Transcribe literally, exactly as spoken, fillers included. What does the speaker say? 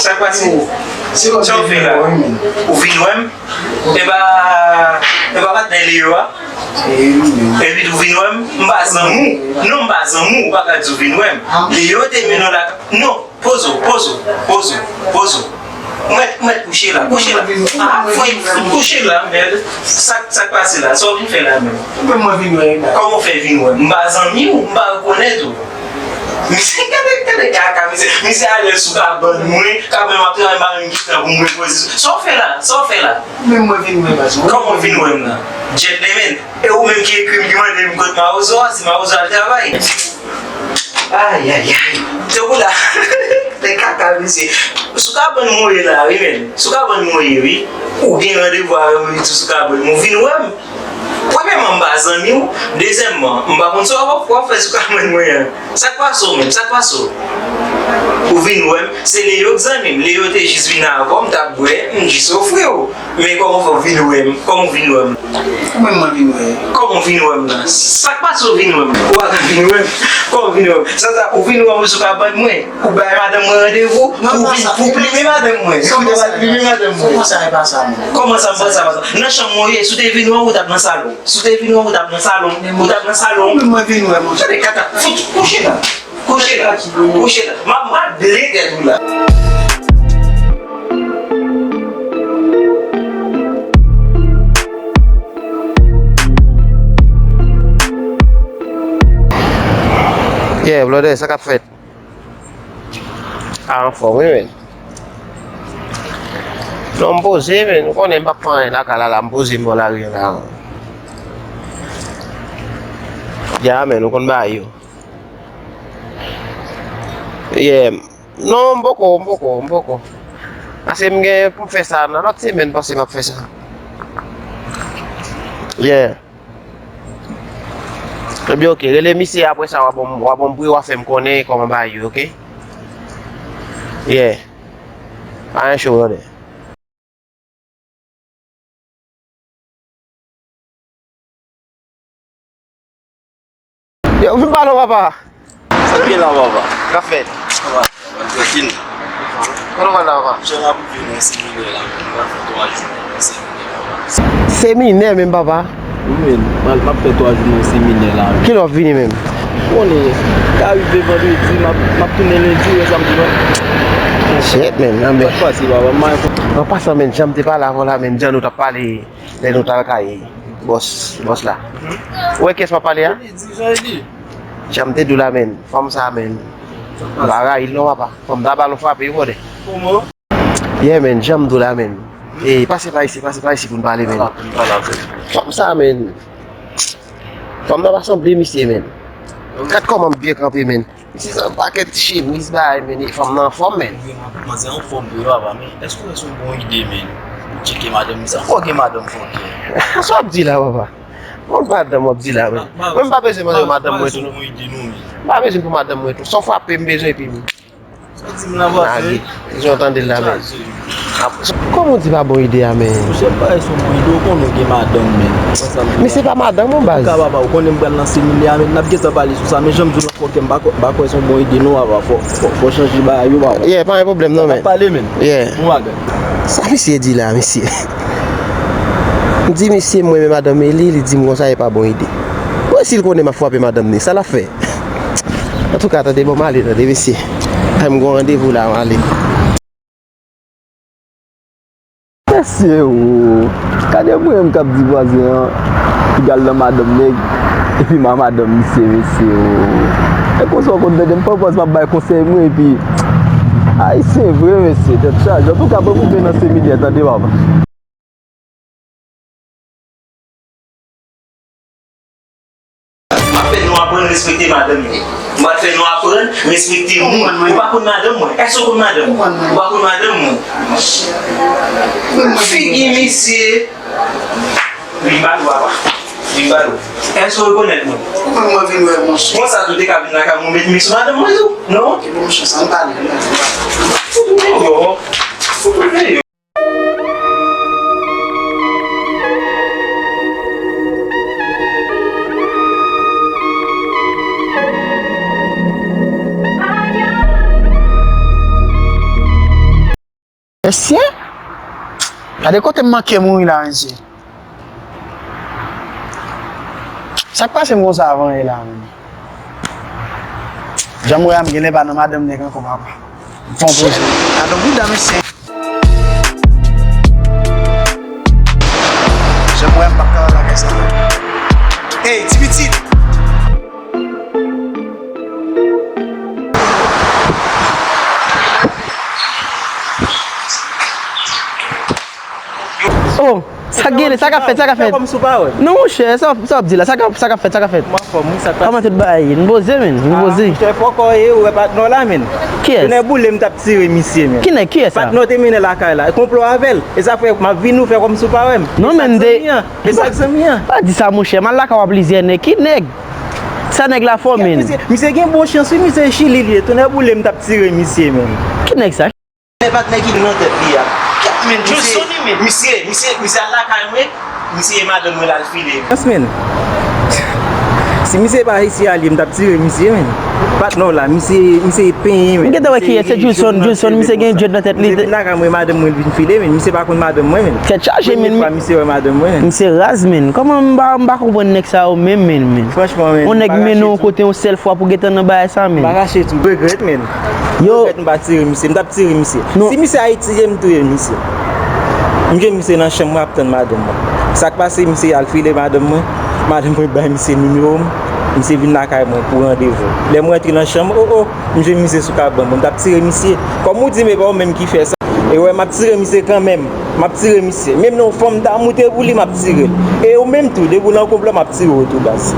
Sa k pase? Sa w fè la? Ou vin wè m? E pa, e pa patnè Leo a? Epi tou vin wè m? M pa zanmi w. Non, m pa zanmi w, ou pa ka di w vin wè m. Leo te mennen w la. Non, poze w, poze w, poze w, poze w. Mwen, mwen kouche la, kouche la. Ah, frè, kouche la, mèd. Sa, sa k pase la? Sa w vin fè la menm? Kòman w fè vin wè m? M pa zanmi w, m pa rekonèt ou. Misye, gade, gade kaka, misye, misye alèz sou kabann mwen, kabann m ap travay, m pa menm gen tan pou m repoze. Sa w fè la? Sa w fè la? Menm mwen vin wè baz mwen. Kòman w vin wè m la? Gentleman. E ou menm ki ekri m, ki mande m kot Mawozo a, si Mawozo al travay. Ay, ay, ay. Se pou la. Gade kaka, misye. Sou kabann mwen ye la, wi, menm. Sou kabann mwen ye, wi. Ou gen randevou avè m, ou di sou kabann mwen, ou vin wè m. Premyèman, m pa zanmi w. Dezyèmman, m pa konn sa w ap, w ap fè sou kabann mwen an. Sa k pase w menm? Sa k pase w? Ou vin wè m, se Leo k zanmi m. Leo te jis vin avè w, m t ap bwè, m jis ofri w. Men kòman w fè w vin wè m? Kòman w vin wè m? Ou menm mwen vin wè. Kòman w vin wè m nan? Sa k pase w vin wè m? Ou pa ka vin wè m? Kòman w vin wè m? Sa, sa, ou vin wè m sou kabann mwen? Ou bay madanm mwen randevou pou vin, pou plimen madanm mwen. Ou te pral plimen madanm mwen. Kòman sa e pa sa, menm? Kòman sa m panse a pa sa? Nan chanm mwen w ye, si w te vin wè m, ou t ap nan salon. Si w te vin wè m, ou t ap nan salon. Ou t ap nan salon. Mwen vin wè, monchè. Gade kaka, fout, kouche la. Kouche la. Kouche la. M ap, m ap ble tèt ou la. Yeah, brother, sa k ap fèt? A, anfòm, wi, men. Non, m poze, men. Ou konnen m p ap fè anyen lakay la, la, m poze m bò lari a la. Ya, men, ou konn bagay yo. Yeah. Non, m poko, m poko, m poko. Paske m gen pou m fè sa nan lòt semèn, panse m ap fè sa. Yeah. Ebyen, oke, rele misye apre sa, w a ban m, w a ban m pri, w a fè m konnen kòman bagay yo, oke? Yeah. Pa gen cho, brother. Yo, vin pale, papa. Sa k gen la, papa? K ap fèt? Sa va, sa va, trankil. Kote w pral la, papa? Jan n ap rive nan seminè la, nou pral fè twa jou nan seminè la, papa. Seminè menm, papa? Wi, men, m ap fè twa jou nan seminè la. Kilè w ap vini menm? Konnen, ka rive vandredi, m ap, m ap tounen lendi oubyen samdi, non? Shit, men, anben. Sa k pase, papa? An pasan, men, jan m te pale avè w la, men, jan nou t ap pale. Lè nou t al kay bòs, bòs la. Ou wè kiyès m ap pale a? Li di jan li. Jan m te di w la, men. Fanm sa, men. M pa rayi l non, papa. Fanm ta ba l yon frape, wi, brother. Kòman? Yeah, men. Jan m di w la, men. E, pase pa isi, pase pa isi pou n pale, men. Fanm sa, men. Fanm nan pa sanble misye, men. Gad kòman m byen kanpe, men. Misye sa pakèt chemiz bagay, men, e fanm nan anfòm, men. Manzè anfòm vre, papa, men èske w wè se yon bon ide, men? Ou tcheke madanm li sa. Fò gen madanm fòkè. Sa w ap di la, papa? Bon, madanm w ap di la, men. Mwen, m pa bezwen madanm mwen tou, non. M pa bezwen pou madanm mwen tou. Se yon frape m bezwen, epi m lage. Jan w tande l la, men. Kòman w di pa bon ide a, men? Monchè, m pa wè se yon bon ide, ou konnen w gen madanm, men. Misye pa madanm ou, baz. Antouka, papa, ou konnen m pral nan seminè a, men n ap gentan pale sou sa, men jan m di w la, fòkè, m pa kwè, m pa kwè se yon bon ide non, papa, fò, fò, fò chanje bagay yo, papa. Yeah, pa gen pwoblèm non, men. N ap pale, men. Yeah. Bon bagay. Sa misye di la, mesye? M di misye m renmen madanm li, li di m konsa e pa bon ide. Bon, si l konnen m ap frape madanm li, sa l ap fè? Antouka, tande, bon, m ale, tande, mesye. Ay, m gon randevou la, m ale. Mesye, o, gade mwen menm k ap di vwazen an, piga l nan madanm nèg, epi m a madanm misye, mesye, o. E konsa w konn tande m, panpans m ap bay konsèy mwen, epi Ayisyen vre, mesye, tèt chaje. Antouka, ban m rive nan seminè, tande, papa. M ap fè nou aprann respekte madanm yo. M pral fè nou aprann respekte moun. Ou pa konn madanm mwen? Èske w konn madanm mwen? Ou pa konn madanm mwen? Figi misye. Vin ba nou, papa. Vin ba nou. Èske w rekonèt mwen? Ou konn mwen vin wè, monchè. Konsa tou te ka vin lakay mwen met men sou madanm mwen tou? Non? Ki bon, monchè, sa n pale, non? Fout ou deyò. Fout ou deyò. Mesye, gade kote m manke mouri la, mesye. Sa k pase m konsa avan ye la, menm? Jan m wè a, m genlè pa nan madanm nèg ankò, papa. M fè yon poze. Gade yon bouda, mesye. Jan m wè a, m p ap ka lakay sa. Ey, ti pitit! Oh, sa k genyen, sa k ap fèt, sa k ap fèt? Non, monchè, sa, sa w ap di la, sa k ap, sa k ap fèt, sa k ap fèt? Kòman tout bagay ye? Nou poze, men, nou poze. Monchè, poko ye, ou wè patnè w la, men. Kiyès? Tounen boule, m t ap tire misye, men. Ki nèg, kiyès sa? Patnè w te mennen lakay la, konplo avè l. E sa fè m ap vin ou fè kòmsi w pa wè m. Non, men, m te. E sa k zanmi an? E sa k zanmi an? Pa di sa, monchè, m al lakay w a plizyè nèg. Ki nèg? Sa nèg la fò, men. Misye, misye gen bon chans, wi, misye Chili li ye. Tounen boule, m t ap tire misye, men. Ki nèg sa? Se patnè ki nan tèt li a. Kèt, men, misye, misye, misye, misye al lakay mwen, misye e madanm mwen l al file. Chans, men. Si misye pa isi a li, m t ap tire misye, men. Patnè w la, misye, misye penyen, men. M gentan wè kiyès, se Judson, Judson, misye gen dread nan tèt li. Misye vin lakay mwen, madanm mwen vin file, men. Misye pa konn madanm mwen, men. Tèt chaje, men. Premye fwa misye wè madanm mwen, men. Misye raz, men. Kòman m pa, m pa konprann nèg sa yo menm, men, men. Franchman, men. Yon nèg mennen w kote yon sèl fwa pou gentan nan bagay sa, men. M pa kache tou. Regrèt, men. Yo. Regrèt m pa tire misye. M t ap tire misye. Non. Si misye Ayiti ye, m touye misye. M jwenn misye nan chanm mwen ap tann madanm mwen. Sa k pase, misye al file madanm mwen. Madanm mwen bay misye nimewo m. Misye vin lakay mwen pou randevou. Lè m rantre nan chanm, o, o, m jwenn misye sou kabann mwen. M t ap tire misye. Kòm ou di m e pa ou menm ki fè sa. E wè, m ap tire misye kanmenm. M ap tire misye. Menm nan yon fanm ta moute pou li, m ap tire l. E ou menm tou, depi w nan konplo, m ap tire w tou, baz.